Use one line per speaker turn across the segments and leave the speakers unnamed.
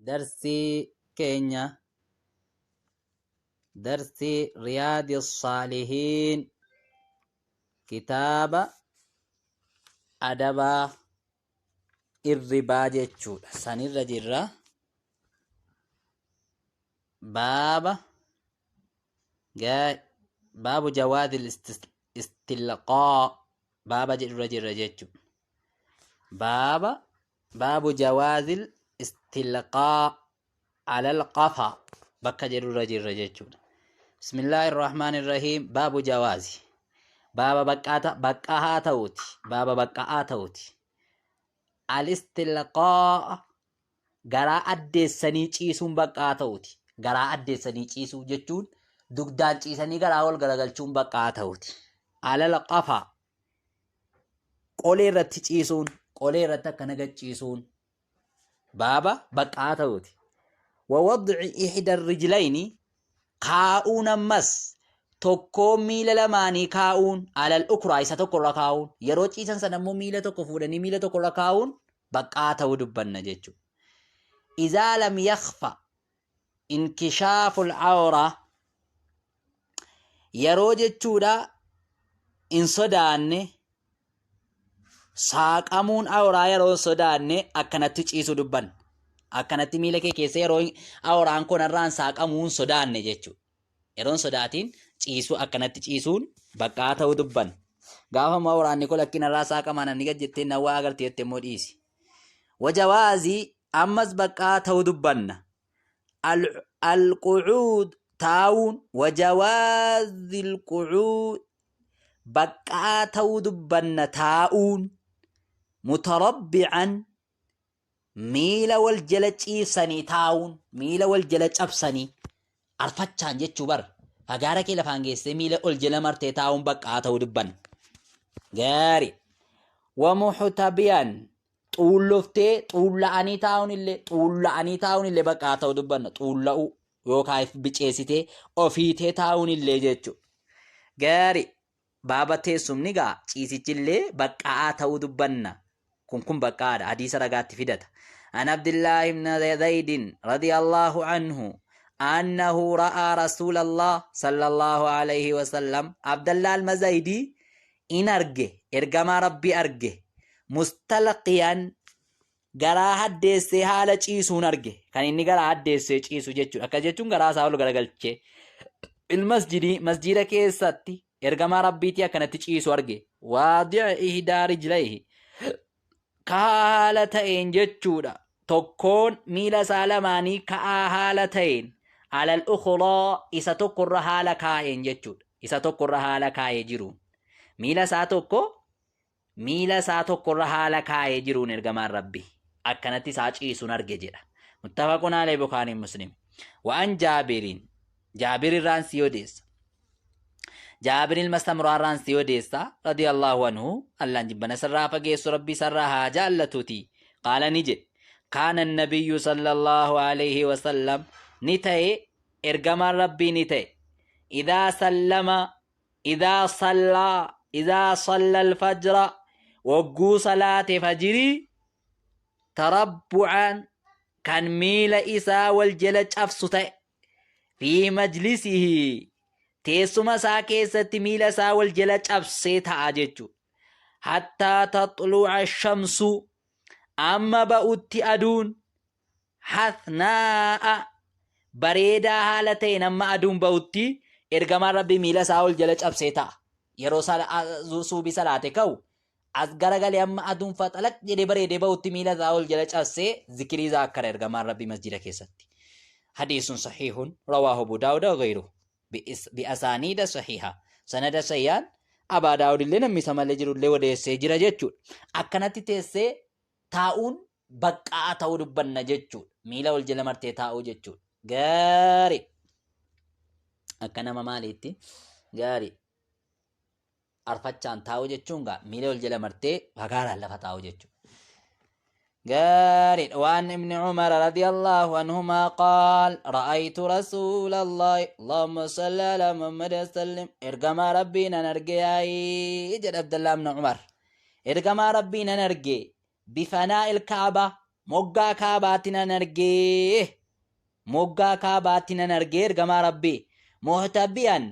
Darsii keenya darsii Riyaadi Saalihiin kitaaba adabaa irribaa jechuudha. Sanirra jirra. Baaba baabu jawaazil istilqaa baaba jedhurra jirra jechuudha. Baaba baabu jawaazil istilqaa alal qafa bakka jedhurra jirra jechuudha. Bismillaahi irrahmaani irrahiim. Baabu jawaazi baaba baqqahaa ta'uuti. Baaba baqqa'aa ta'uuti. Al istilqaa garaa addeessanii ciisuun baqqa'aa ta'uuti. Garaa addeessanii ciisuu jechuun dugdaan ciisanii garaa wal garagalchuun baqqa'aa ta'uuti. Alal qafa qolee irratti ciisuun, qolee irratti akkana gad ciisuun baaba baqqa'aa ta'uuti. Wawadci ihda rijlayni kaa'uun, ammas tokkoon miila lamaanii kaa'uun, alal ukraa isa tokko irra kaa'uun, yeroo ciisan sana immoo miila tokko fuudhanii miila tokko irra kaa'uun baqqa'aa ta'uu dubbanna jechuudha. Izaa lam yakhfa inkishaaful awraa yeroo jechuudha hin sodaanne, saaqamuun awraa yeroo hin sodaanne akkanatti ciisuu dubbanna. Akkanatti miila kee keessa yeroo awraan kun irraan saaqamuu hin sodaanne jechuudha. Yeroo hin sodaatiin ciisuu, akkanatti ciisuun baqqaa ta'uu dubbanna. Gaafa immoo awraan ni lakkiin irraa saaqamaa namni gad jettee nawwaa agarti jettee immoo dhiisi. Wajawaazii ammas baqqaa ta'uu dubbanna. Alqu'uud taa'uun, wajawaazil qu'uud baqqa'aa ta'uu dubbanna, taa'uun mutarabbi'an miila wal jala ciibsanii taa'uun, miila wal jala cabsanii arfachaan jechuu bar fagaara kee lafaan geessee miila ol jala martee taa'uun baqqa'aa ta'uu dubbanna. Gaari. Wamuhtabiyan xuulloftee xuulla'anii taa'uun illee, xuulla'anii taa'uun illee baqqa'aa ta'uu dubbanna, xuulla'uu yookaan biceessitee ofiitee taa'uun illee jechuudha. Gaari. Baaba teessumni gaa ciisichi illee baqqa'aa ta'uu dubbanna. Kun baqqa'aadha. Hadiisa ragaatti fidata. An Abdillaahi ibn Zaydin radiyallahu anhu annahu ra'aa Rasuulallah sallallahu alayhi wasallam. Abdallah al-Mazaydi in arge, ergamaa Rabbii arge, mustalqiyan garaa haddeessee haala ciisuun arge. Kan inni garaa haddeessee ciisu jechuudha. Akkas jechuun garaa isaa ol garagalchee fil masjidii masjida keessatti ergamaa Rabbiitii akkanatti ciisu arge. Waadi'a ihdaa rijlayhi ka'aa haala ta'een jechuudha. Tokkoon miila isaa lamaanii ka'aa haala ta'een, alal ukhraa isa tokkorra haala kaa'een jechuudha. Isa tokkorra haala kaa'ee jiruun. Miila isaa tokko miila isaa tokkorra haala kaa'ee jiruun ergamaan Rabbi akkanatti isaa ciisuun arge jedha. Muttafaqun alayhi, Bukhaarii Muslim. Wa'an Jaabiriin, Jaabir irraan si odeessa. Jaabir ilma Samraa irraan si odeessa, radiyallahu anhu, Allaan jibbana sirraa fageessu, Rabbi isarraa haa jaallatuuti. Qaala ni jedhe. Kaana nabiyyu sallallahu alayhi wasallam ni ta'e, ergamaan Rabbii ni ta'e. Idaa sallama idaa sallaa idaa salla alfajra wagguu salaate fajirii, tarabbu'an kan miila isaa wal jala cabsu ta'e, fi majlisihi teessuma isaa keessatti miila isaa wal jala cabsee ta'a jechuudha. Hattaa taxluuca shamsu amma ba'utti aduun, hathnaa'a bareedaa haala ta'een amma aduun ba'utti ergamaan Rabbii miila isaa ol jala cabsee ta'a. Yeroo suubii salaate ka'u as garagalee amma aduun faxalaq jedhee bareedee ba'utti miila isaa ol jala cabsee zikirii isaa akkana ergamaan Rabbii masjida keessatti. Hadiisun sahiihun rawaahu Abu Daawuda wa gayruhu bi'asaaniida sahiha. Sanada sahihaan Abaa Daawud illee namni isa malee jiru illee odeessee jira jechuudha. Akkanatti teessee taa'uun baqqa'aa ta'uu dubbanna jechuudha. Miila ol jala martee taa'uu jechuudha. Gaarii. Akka nama maaliitti? Gaarii. Arfachaan taa'uu jechuun gaa miila ol jala martee fagaaraan lafa taa'uu jechuudha. Gaariidha. Waan ibni Umar radiyallahu anhumaa qaal ra'aytu rasuulallahi Allahumma salli ala Muhammad wa sallim, ergamaa Rabbii nan arge yaa'ii jedha Abdullah ibn Umar. Ergamaa Rabbii nan arge bifanaa il Kaaba Moggaa kaabaatti nan argee. Moggaa kaabaatti nan argee ergamaa Rabbii. Muhtabbi'an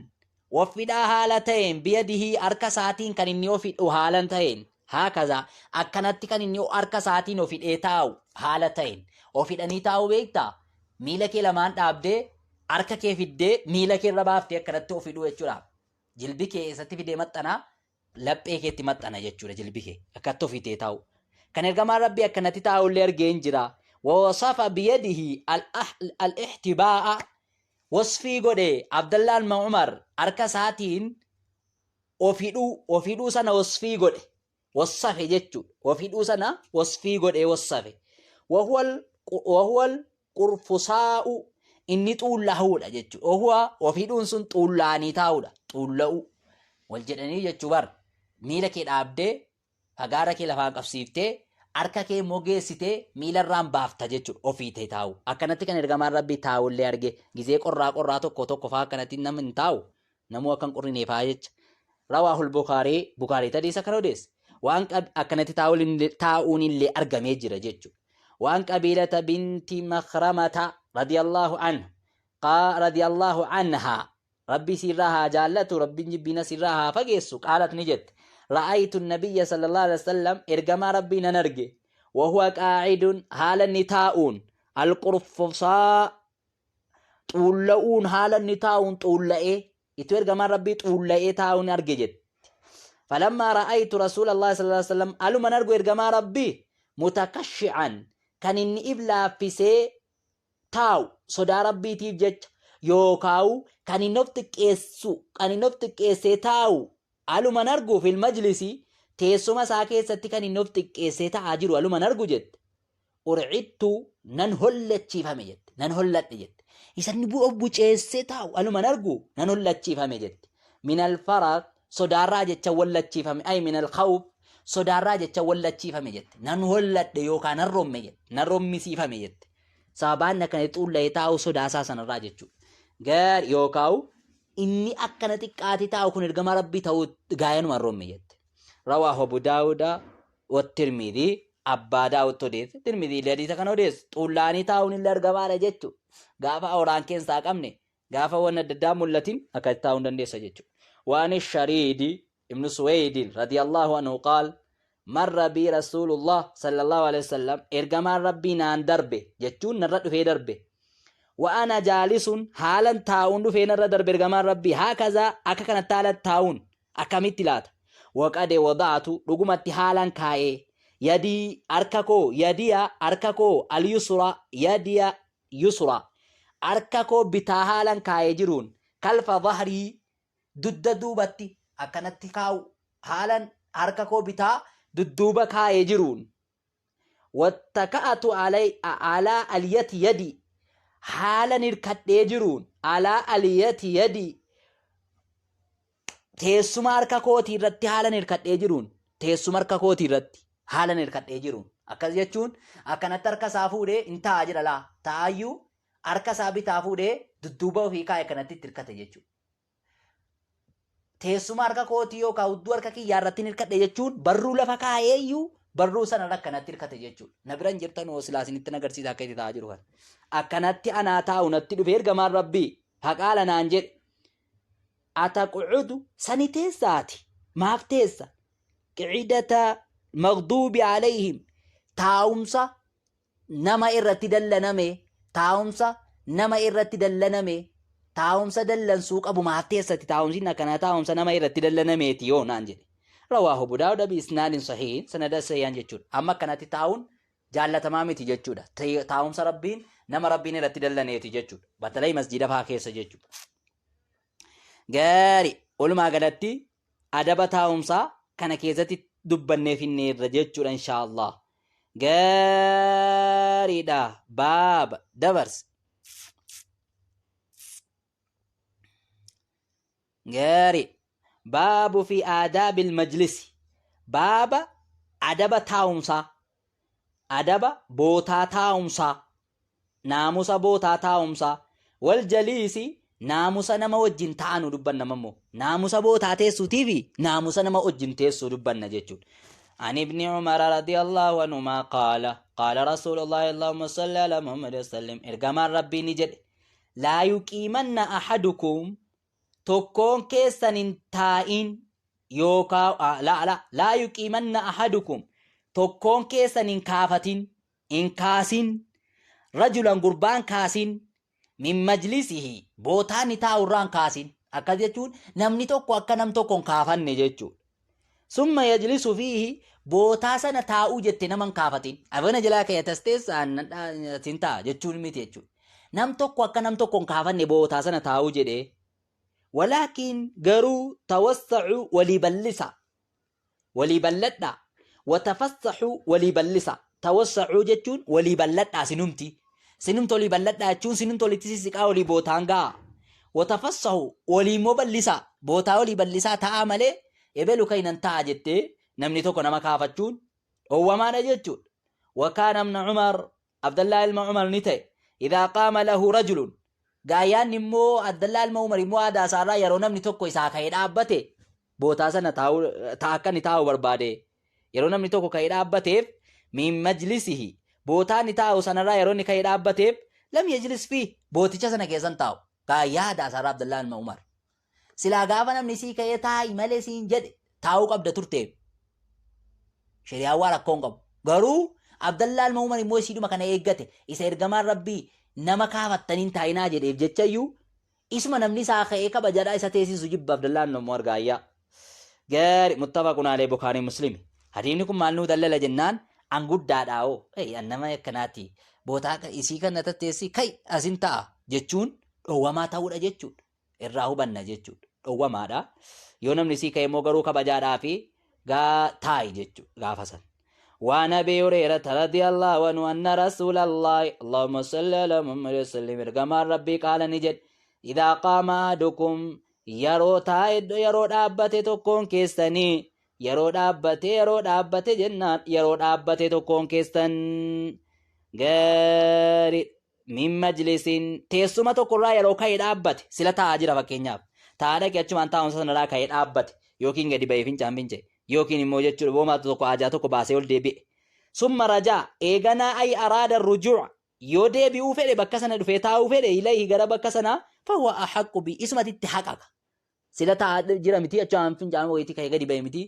of hidhaa haala ta'een biyadihii harka isaatiin kan inni of hidhu haala ta'een. Haakaza akkanatti kan inni harka isaatiin of hidhee taa'u haala ta'een. Of hidhanii taa'uu beektaa? Miila kee lamaan dhaabdee harka kee fiddee miila kee irra baaftee akkanatti of hidhuu jechuudha. Jilbi kee eessatti fidee maxxanaa? Laphee keetti maxxana jechuudha jilbi kee. Akkatti of hidhee taa'u. Kan ergamaan Rabbii akkanatti taa'ullee argee hin jira. Wasafa biyadihi al-ihtibaa'a wasfii godhe Abdallaan Umar harka isaatiin of hidhuu of hidhuu sana wasfii godhe. Wassafe jechuudha. Of hidhuu sana wasfii godhee wassafe. Wahuwal qurfusaa'u inni xuullahuudha jechuudha. Wahuwa of hidhuun sun xuullaanii taa'uudha. Xuulla'uu. Wal jedhanii jechuu bar. Miila kee dhaabdee fagaara kee lafaan qabsiiftee harka kee immoo geessitee miila irraan baafta jechuudha. Ofii ta'e taa'u. Akkanatti kan ergamaan Rabbii taa'ullee arge. Gizee qorraa qorraa tokko tokko fa'aa akkanatti namni hin taa'u. Namuu akkan qorrineef haa jecha. Rawaahul Bukaarii Bukaarii hadiisa kana odeesse. Waan akkanatti taa'uun illee argamee jira jechuudha. Waan qabiilata binti Makramata radiyallahu anhu radiyallahu anha Rabbi sirraa haa jaallatu, Rabbiin jibbiina sirraa haa fageessu, qaalat ni jette. Ra'aytu nabiyya sallallahu alaihi wasallam ergamaa Rabbii nan arge. Wahuwa qaacidun haala inni taa'uun alqurfusaa xuulla'uun haala inni taa'uun xuulla'ee itti ergamaan Rabbii xuulla'ee taa'uun arge jette. Falammaa ra'aytu Rasuulallahi sallallahu alaihi wasallam aluman argu ergamaa Rabbii mutakashi'an kan inni if laaffisee taa'u sodaa Rabbiitiif jecha yookaawu kan inni of xiqqeessu kan inni of xiqqeessee taa'u aluman argu fil majlisi teessuma isaa keessatti kan inni of xiqqeessee taa'aa jiru aluman argu jette. Ur'idtu nan hollachiifame jette. Nan holladhe jette. Isa inni of buceessee taa'u aluman argu nan hollachiifame jette. Minal faraq sodaarraa jecha wallachiifame ay minal khawf sodaarraa jecha wallachiifame jette. Nan holladhe yookaan nan romme jette. Nan rommisiifame jette. Sababaan akkana xuulla'ee taa'u sodaasaa sanarraa jechuudha. Gar yookaan inni akkana xiqqaatee taa'u kun ergama Rabbii ta'uu gaayanuma romme jette. Rawaahu Abu Daawuda wa Tirmidii Abbaa Daawud odeesse. Tirmidii illee hadiisa kana odeesse. Xuullaanii taa'uun illee argamaadha jechuudha. Gaafa awraan keessaa qabne gaafa waan adda addaa mul'atin akkatti taa'uu dandeessa jechuudha. Waan Shariidi ibnu Suweydin radiyallahu anhu qaal marra bii Rasuulullah sallallahu alaihi wasallam ergamaan Rabbii naan darbe jechuun narra dhufee darbe. Wa ana jaalisun haalan taa'uun dhufee narra darbe ergamaan Rabbii haakazaa akka kanatti haalan taa'uun akkamitti laata? Waqade wada'atu dhugumatti haalan kaa'ee yadii harka koo yadiya harka koo al-yusra yadiya yusra harka koo bitaa haalan kaa'ee jiruun kalfa dhahrii dudda duubatti akkanatti kaa'u haalan harka koo bitaa dudduuba kaa'ee jiruun wattaka'atu alaa aliyati yadi haalan hirkadhee jiruun alaa aliyati yadi teessuma harka kootii irratti haalan hirkadhee jiruun teessuma harka kootii irratti haalan hirkadhee jiruun akkas jechuun akkanatti harka isaa fuudhee hin taa'aa jira laa taa'ayyuu harka isaa bitaa fuudhee dudduuba ofii kaa'e kanatti itti hirkate jechuudha. Teessuma harka kootii yookaan hudduu harka kiyyaa irratti hin hirkadhe jechuun barruu lafa kaa'eeyyuu barruu sana irra akkanatti hirkate jechuudha. Na bira hin jirtan hoo silaa isinitti agarsiisa akka itti taa'aa jiru kana. Akkanatti anaa taa'u natti dhufee ergamaan Rabbii faqaala naan jedhe. Ataqcudu sani teessaati maaf teessa qicidata maghduubi alayhim taa'umsa nama irratti dallaname taa'umsa nama irratti dallaname taa'umsa dallansuu qabu maaf teessati taa'umsi akkanaa taa'umsa nama irratti dallanameeti yoo naan jedhe. Rawaahu Abu Daawuda bi isnaadin sahihin sanada sahihan jechuudha. Amma akkanatti taa'uun jaallatamaa miti jechuudha. Taa'umsa Rabbiin nama Rabbiin irratti dallaneeti jechuudha. Batalay masjiida fa'aa keessa jechuudha. Gaari walumaa galatti adaba taa'umsaa kana keessatti dubbannee finneerra jechuudha inshaallah. Gaariidha baaba dabarse. Gaari baabu fi aadaabil majlisi baaba adaba taa'umsaa adaba bootaa taa'umsaa naamusa bootaa taa'umsaa wal jaliisi naamusa nama wajjin taa'anu dubbanna mammoo naamusa bootaa teessuutii fi naamusa nama wajjin teessuu dubbanna jechuudha. عن ابن عمر رضي الله عنهما قال قال رسول الله اللهم صل على محمد وسلم إرجمان ربي نجد لا يقيمن أحدكم tokkoon keessan hin taa'in yookaa la la laa yuqiimanna ahadukum tokkoon keessan hin kaafatin hin kaasin rajulan gurbaan kaasin min majlisihi bootaa inni taa'u irraa hin kaasin. Akkas jechuun namni tokko akka nam tokko hin kaafanne jechuudha. Summa yajlisu fiihi bootaa sana taa'uu jette nama hin kaafatin. Abana jalaa ka'e tasteessaan sin taa'a jechuun miti jechuudha. Nam tokko akka nam tokko hin kaafanne bootaa sana taa'uu jedhee. Walaakin garuu tawassa'u walii ballisa. Walii balladhaa. Watafassaxu walii ballisa. Tawassa'uu jechuun walii balladhaa sinumti. Sinumti walii balladhaa jechuun sinumti walitti sissiqaa walii bootaan ga'a. Watafassahu walii immoo ballisaa. Bootaa walii ballisaa ta'aa malee ebelu kayinan ta'a jettee namni tokko nama kaafachuun dhoowwamaadha jechuudha. Wakaana ibna Umar Abdallaa ilma Umar ni ta'e. Idaa qaama lahu rajulun Gaayyaan immoo Abdallaa ilma Umar immoo aadaa isaarraa yeroo namni tokko isaa ka'ee dhaabbate bootaa sana taa'uu ta'a akka inni taa'u barbaade. Yeroo namni tokko ka'ee dhaabbateef min majlisihi bootaa inni taa'u sanarraa yeroo inni ka'ee dhaabbateef lam yajlis fi booticha sana keessa hin taa'u. Gaayyaa aadaa isaarraa Abdallaa ilma Umar. Silaa gaafa namni sii ka'ee taa'i malee siin jedhe taa'uu qabda turteef. Shari'aan waa rakkoo hin qabu. Garuu Abdallaa ilma Umar immoo isiidhuma kana eeggate isa ergamaan Rabbii nama kaafattanii hin taa'inaa jedheef jechayyuu isuma namni isaa ka'ee kabajaadhaa isa teessisu jibba Abdallaa ilma Umar gaayyaa. Gaari muttafaqun alee Bukaarii Muslimi. Hadiifni kun maal nuu dallala jennaan an guddaadhaa hoo an nama akkanaati bootaa isii kana tatteessi kai asin ta'a jechuun dhowwamaa ta'uudha jechuudha. Irraa hubanna jechuudha. Dhowwamaadha. Yoo namni sii ka'e immoo garuu kabajaadhaa fi gaa taa'i jechuudha gaafa san. وعن أبي هريرة رضي الله عنه أن رسول الله اللهم صل على محمد وسلم إرجما ربي قال نجد إذا قام أحدكم yeroo taa'e yeroo dhaabbate tokkoon keessanii yeroo dhaabbate yeroo dhaabbate jennaan yeroo dhaabbate tokkoon keessan gaarii min majlisin teessuma tokkorraa yeroo ka'ee dhaabbate sila taa'aa jira fakkeenyaaf taa'aa dhaqee achumaan taa'umsa sanarraa ka'ee dhaabbate yookiin gadi ba'ee fincaan fince yookiin immoo jechuudha boomaa tokko haajaa tokko baasee ol deebi'e summa rajaa eeganaa ay araada rujuuca yoo deebi'uu fedhe bakka sana dhufee taa'uu fedhe ilayhi gara bakka sanaa fahuwa ahaqqu bi isumatitti haqaqa Sila taa'aa jira miti achumaan fincaan wayiitii ka'ee gadi ba'e miti.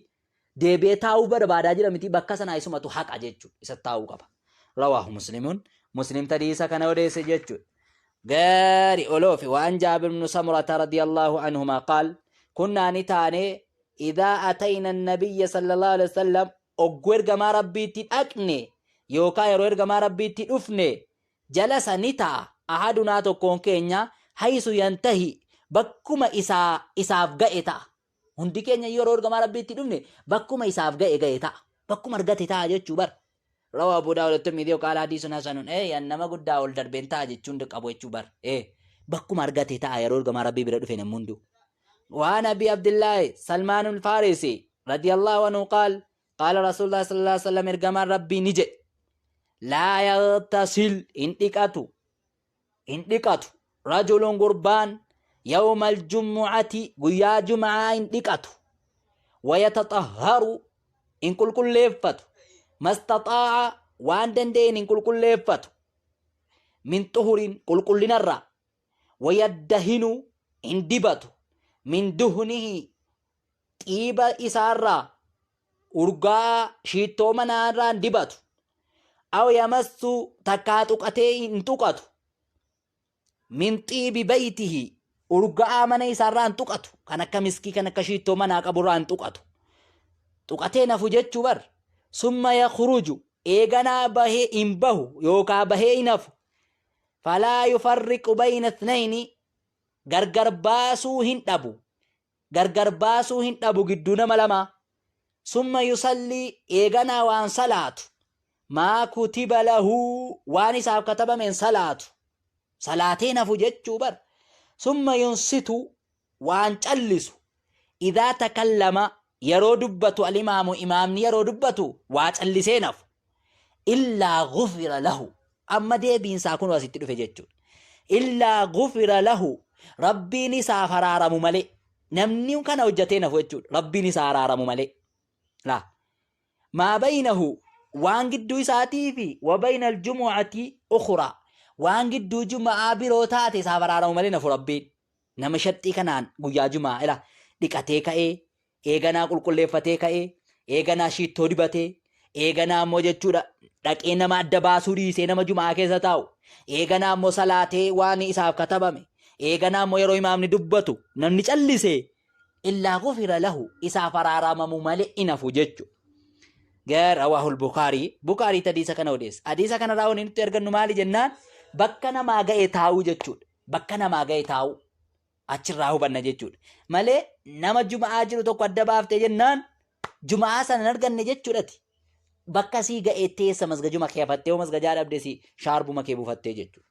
Deebi'ee taa'uu barbaadaa jira miti bakka sanaa isumatu haqa jechuudha. Isa taa'uu qaba. Rawaahu Muslimuun Muslim tadii isa kana odeesse jechuudha. Gaari oloofi waan Jaabir ibnu Samurata radiyallahu anhumaa qaal kunnaa ni taane idaa atayna nabiyya sallallahu alaihi wasallam ogguu ergamaa rabbiitti dhaqne yookaan yeroo ergamaa rabbiitti dhufne jalasa ni ta'a ahadunaa tokkoon keenya haysu yantahi bakkuma isaa isaaf ga'e ta'a. Hundi keenya yeroo ergamaa Rabbiitti dhufne bakkuma isaaf ga'e ga'e ta'a. Bakkuma argate ta'a jechuu bar. Rawa Abu Daawud at-Tirmidhi qaala hadiisun hasanun. An nama guddaa ol darbeen ta'a jechuun qabu jechuu bar. Bakkuma argate ta'a yeroo ergamaa Rabbii bira dhufe namni hunduu. وعن أبي عبد الله سلمان الفارسي رضي الله عنه قال قال رسول الله صلى الله عليه وسلم ergamaan Rabbii ni jedhe laa yaghtasil hin dhiqatu hin dhiqatu rajulun gurbaan yawma aljumu'ati guyyaa jum'aa hin dhiqatu wayataxahharu hin qulqulleeffatu mastaxaa'a waan danda'een hin qulqulleeffatu min xuhurin qulqullinarraa wayaddahinu hin dibatu min duhnihi xiiba isaarraa urgaa shiittoo manaarraa hin dibatu. Aw yamassu takkaa tuqatee hin tuqatu. Min xiibi baytihi urga'aa mana isaarraa hin tuqatu. Kan akka miskii kan akka shiittoo manaa qaburraa hin tuqatu. Tuqatee nafu jechuu bar. Summa yakhruju eeganaa bahee hin bahu yookaa bahee hin hafu. Falaa yufarriqu bayna ithnayni gargar baasuu hin dhabu. Gargar baasuu hin dhabu gidduu nama lamaa. Summa yusallii eeganaa waan salaatu. Maa kutiba lahu waan isaaf katabameen salaatu. Salaatee nafu jechuu bar. Summa yunsitu waan callisu. Idaa takallama yeroo dubbatu alimaamu imaamni yeroo dubbatu waa callisee nafu. Illaa gufira lahu. Amma deebiinsaa kun asitti dhufe jechuudha. Illaa gufira lahu. Rabbiin isaaf araaramu malee. Namni kana hojjetee nafu jechuudha. Rabbiin isaa araaramu malee. Laa. Maa baynahu waan gidduu isaatii fi wa bayna aljumu'ati ukhraa waan gidduu juma'aa biroo taate isaaf araaramu malee nafu Rabbiin. Nama sharxii kanaan guyyaa juma'aa ila dhiqatee ka'ee eeganaa qulqulleeffatee ka'ee eeganaa shiittoo dibatee eeganaa immoo jechuudha dhaqee nama adda baasuu dhiisee nama juma'aa keessa taa'u eeganaa immoo salaatee waan isaaf katabame eeganaa immoo yeroo imaamni dubbatu namni callisee illaa gufira lahu isaaf araaramamu malee hin hafu jechu. Rawaahul Bukaarii Bukaariitti hadiisa kana odeessa. Hadiisa kanarraa wanni nutti argannu maali jennaan bakka namaa ga'e taa'uu jechuudha. Bakka namaa ga'e taa'uu achirraa hubanna jechuudha. Malee nama juma'aa jiru tokko adda baaftee jennaan juma'aa sana hin arganne jechuudhati. Bakka sii ga'e teessa masgajuma kee hafattee yoo masgajaa dhabde si shaarbuma kee buufattee jechuudha.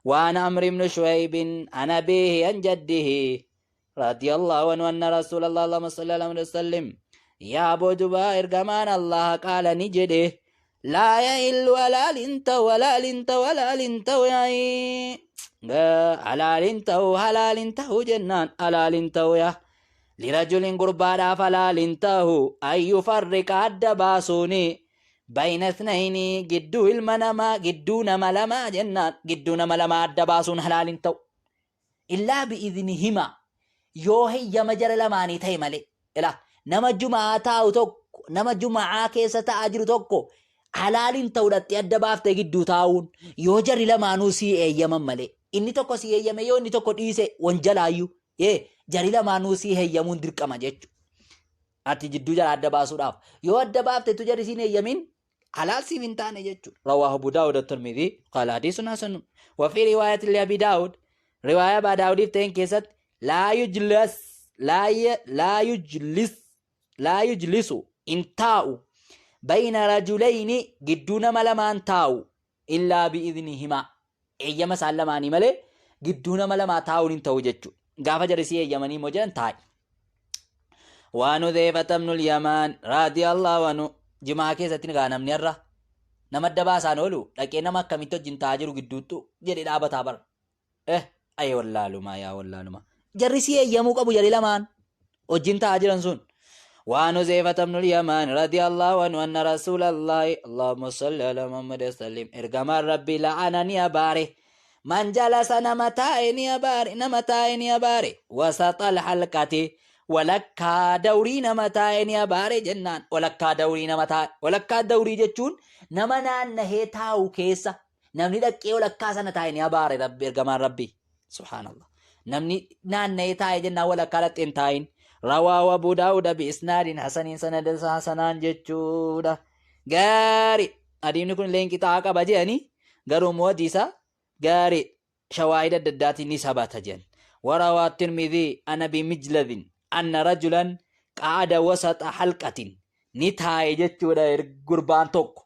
Waan Amri ibn Shu'aybin an abiihi an jaddihi radiyallahu anhu anna rasulallah allahumma salli ala Muhammad sallim yaa aboo dubaa ergamaan Allah qaala ni jedhe laa yahillu halaalin ta'u halaalin ta'u halaalin ta'u yaa'ii halaalin ta'u halaalin ta'u jennaan halaalin ta'u yaa lirajulin gurbaadhaaf halaalin ta'u ayyu farriqa adda baasuuni bayna ithnayni gidduu ilma namaa gidduu nama lamaa jennaan gidduu nama lamaa adda baasuun halaalin ta'u illaa bi'idhnihima yoo heyyama jara lamaanii ta'e malee ilaa nama juma'aa taa'u tokko nama juma'aa keessa taa'aa jiru tokko halaaliin ta'u dhattee adda baaftee gidduu taa'uun yoo jarri lamaanuu sii eeyyaman malee inni tokko sii eeyyame yoo inni tokko dhiise wanjalaayyuu ee jarri lamaanuu sii heeyyamuun dirqama jechuudha. Ati jidduu jara adda baasuudhaaf yoo adda baaftetu jarri siin eeyyamin halaal siif hin taane jechuudha. Rawaahu Abu Daawud at-Tirmidhi qaala hadiisun hasanun. Wa fi riwaayatin li Abi Daawud riwaayaa Abaa Daawudiif ta'een keessatti laa yujlas laa laa yujlis laa yujlisu hin taa'u bayna rajulayni gidduu nama lamaan taa'u illaa bi'idhnihimaa eeyyama isaan lamaanii malee gidduu nama lamaa taa'uun hin ta'u jechuudha. Gaafa jarri si eeyyamanii immoo jedhan taa'i. Waan Hudheefata ibnul Yamaan raadiyallahu anhu jimaa keessatti gaa namni har'a nama adda baasaan oolu dhaqee nama akkamitti wajjin taa'aa jiru gidduuttu jedhee dhaabataa bara. Eh ayee wallaalumaa yaa wallaalumaa. Jarri si eeyyamuu qabu jarri lamaan wajjin taa'aa jiran sun. وعن حذيفة بن اليمان رضي الله عنه أن رسول الله اللهم صل على محمد وسلم إرجما ربي لعنني أباره من جلس نما تاء ni abaare nama taa'e ni abaare وسط الحلقة walakkaa dawrii nama taa'e ni abaare jennaan walakkaa dawrii nama taa'e walakkaa dawrii jechuun nama naannahee taa'u keessa namni dhaqqee walakkaa sana taa'e ni abaare rabbi ergamaan rabbii subhaanallah namni naanna'ee taa'e jennaan walakkaa dhaxxee hin taa'in rawaahu abuu daawuda bi isnaadin hasaniin sanada hasanaan jechuudha gaari hadiisni kun illee inqixaa qaba jedhanii garuu immoo hadiisa gaari shawaahid adda addaatiin ni sabata jedhan warawaa tirmidhii an abi mijladin anna rajulan qa'ada wasaxa halqatin ni taa'e jechuudha gurbaan tokko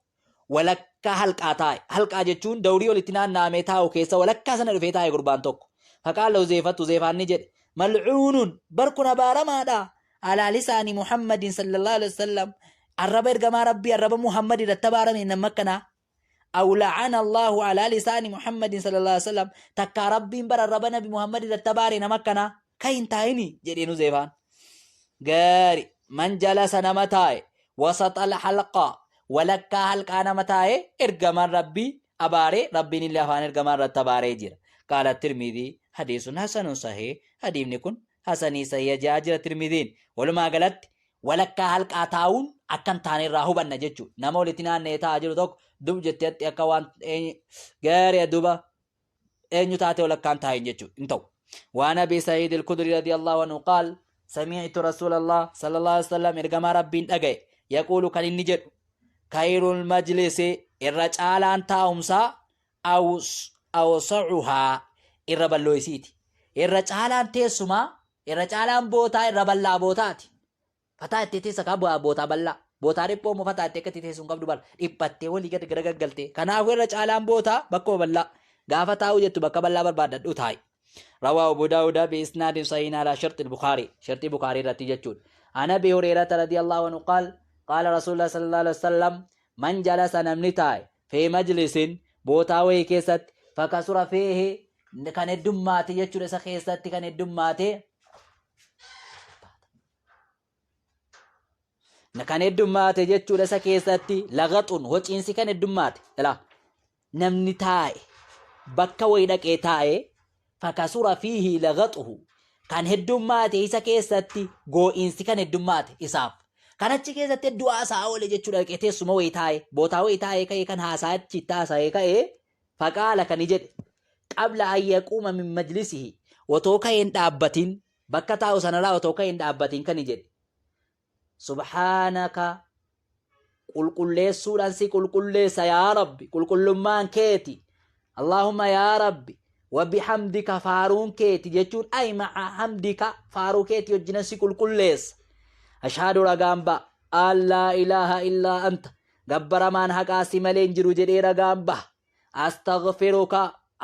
walakkaa halqaa taa'e. Halqaa jechuun dawrii walitti naanna'amee taa'u keessa walakkaa sana dhufee taa'e gurbaan tokko. Faqaala Huzeefatu Huzeefaan ni jedhe mal'uunun bar kun abaaramaadha. Alaa lisaani Muhammadin sallallahu alaihi wasallam arraba ergamaa Rabbii arraba Muhammad irratti abaarame nama akkanaa. Aw la'ana Allahu alaa lisaani Muhammadin sallallahu alaihi wasallam takkaa Rabbiin bara arraba Nabi Muhammad irratti abaare nama akkanaa kan hin taa'ini jedheen Huzeefaan. Gaari man jalasa nama taa'e wasaxal halqaa walakkaa halqaa nama taa'e ergamaan rabbii abaaree rabbiin illee afaan ergamaa irratti abaaree jira. Qaala Tirmidii hadiisun hasanun sahih hadiifni kun hasanii sahih jaa jira Tirmidiin. Walumaa galatti walakkaa halqaa taa'uun akka hin taane irraa hubanna jechuudha. Nama walitti naanna'ee taa'aa jiru tokko dub jettee akka waan gaarii duba eenyu taate walakkaan taa'in jechuudha hin ta'u. Waan Abi Sa'iid al-Kudri radiyallahu anhu qaal sami'tu Rasuulallah sallallahu alaihi wasallam ergamaa Rabbiin dhaga'e yaquulu kan inni jedhu kayrul majlisi irra caalaan taa'umsaa awsa'uhaa irra bal'oo isiiti. Irra caalaan teessumaa irra caalaan bootaa irra bal'aa bootaati. Fataa itti teessa kaa bu'aa bootaa bal'aa. Bootaa dhiphoo immoo fataa itti akka itti teessu hin qabdu bara. Dhiphattee walii gad gara gaggaltee. Kanaafuu irra caalaan bootaa bakkuma bal'aa. Gaafa taa'uu jettu bakka bal'aa barbaadadhu taa'i. Rawaa Abu Daawuda bi isnaadin sahihin alaa sharxi Bukaarii. Sharxii Bukaarii irratti jechuudha. An Abi Hurayrata radiyallahu anhu qaal qaala Rasuulullah sallallahu alaihi wasallam man jalasa namni taa'e fi majlisin bootaa wayii keessatti fakasura fiihi kan heddummaate jechuudha isa keessatti kan heddummaate. Kan heddummaate jechuudha isa keessatti lagaxuun waciinsi kan heddummaate. Ilaa namni taa'e bakka wayi dhaqee taa'e fakasura fiihi lagaxuhu kan heddummaate isa keessatti goo'iinsi kan heddummaate isaaf. Kan achi keessatti hedduu haasaa oole jechuudha dhaqee teessuma wayii taa'e bootaa wayii taa'ee ka'ee kan haasaa achi haasa'ee ka'ee faqaala kan jedhe qabla an yaquuma min majlisihi otoo ka'ee hin dhaabbatin bakka taa'u sanarraa otoo ka'ee hin dhaabbatin kan jedhe subhaanaka qulqulleessuudhaan si qulqulleessa yaa rabbi qulqullummaan keeti Allahumma yaa rabbi wabihamdika faaruun keeti jechuun ay ma'a hamdika faaruu keeti wajjinan si qulqulleessa ashhaadu ragaan ba'a an laa ilaaha illaa anta gabbaramaan haqaa si malee hin jiru jedhee ragaan baha astaghfiruka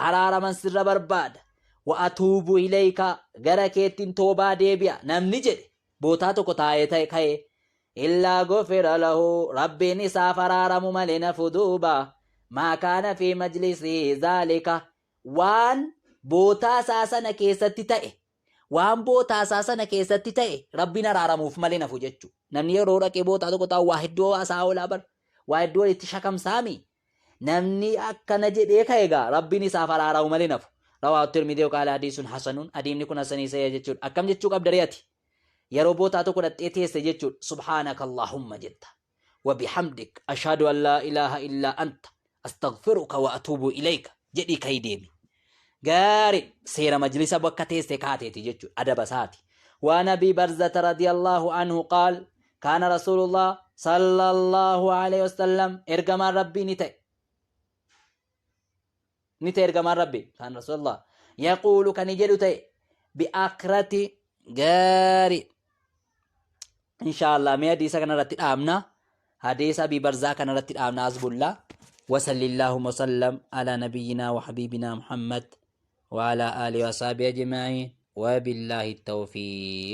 araaraman sirra barbaada wa atuubu ilayka gara keettiin toobaa deebi'a namni jedhe bootaa tokko taa'ee ta'e ka'e illaa gufira lahu rabbiin isaaf araaramu malee nafu duuba maa kaana fi majlisii zaalika waan bootaa isaa sana keessatti ta'e waan bootaa isaa sana keessatti ta'e rabbiin araaramuuf malee nafu jechu namni yeroo dhaqee bootaa tokko taa'u waa hedduu haasaa oolaa bar waa hedduu walitti shakamsaami namni akkana jedhee ka'e egaa rabbiin isaaf araaramu malee nafu rawaa tirmidii qaala hadiisun hasanun hadiimni kun hasanii sayya jechuudha akkam jechuu qabda re'ati yeroo bootaa tokko dhaqxee teesse jechuudha subhaanaka allaahumma jetta wabihamdik ashhadu an laa ilaaha illaa anta astaghfiruka wa atuubu ilayka jedhii ka'ii deemi gaari seera majlisa bakka teesse kaateeti jechuudha adaba isaati waan abii barzata radiyallahu anhu qaal kaana rasuulullah sallallahu alaihi wasallam ergamaan rabbii ni ta'e ni ta'e ergamaan rabbi kaan rasuulullah yaquulu kan jedhu ta'e bi'akrati gaari insha Allah mee hadiisa kanarratti dhaabna hadiisa abii barzaa kanarratti dhaabna asbullaa وصل اللهم وسلم على نبينا وحبيبنا محمد وعلى آله وصحبه أجمعين وبالله التوفيق.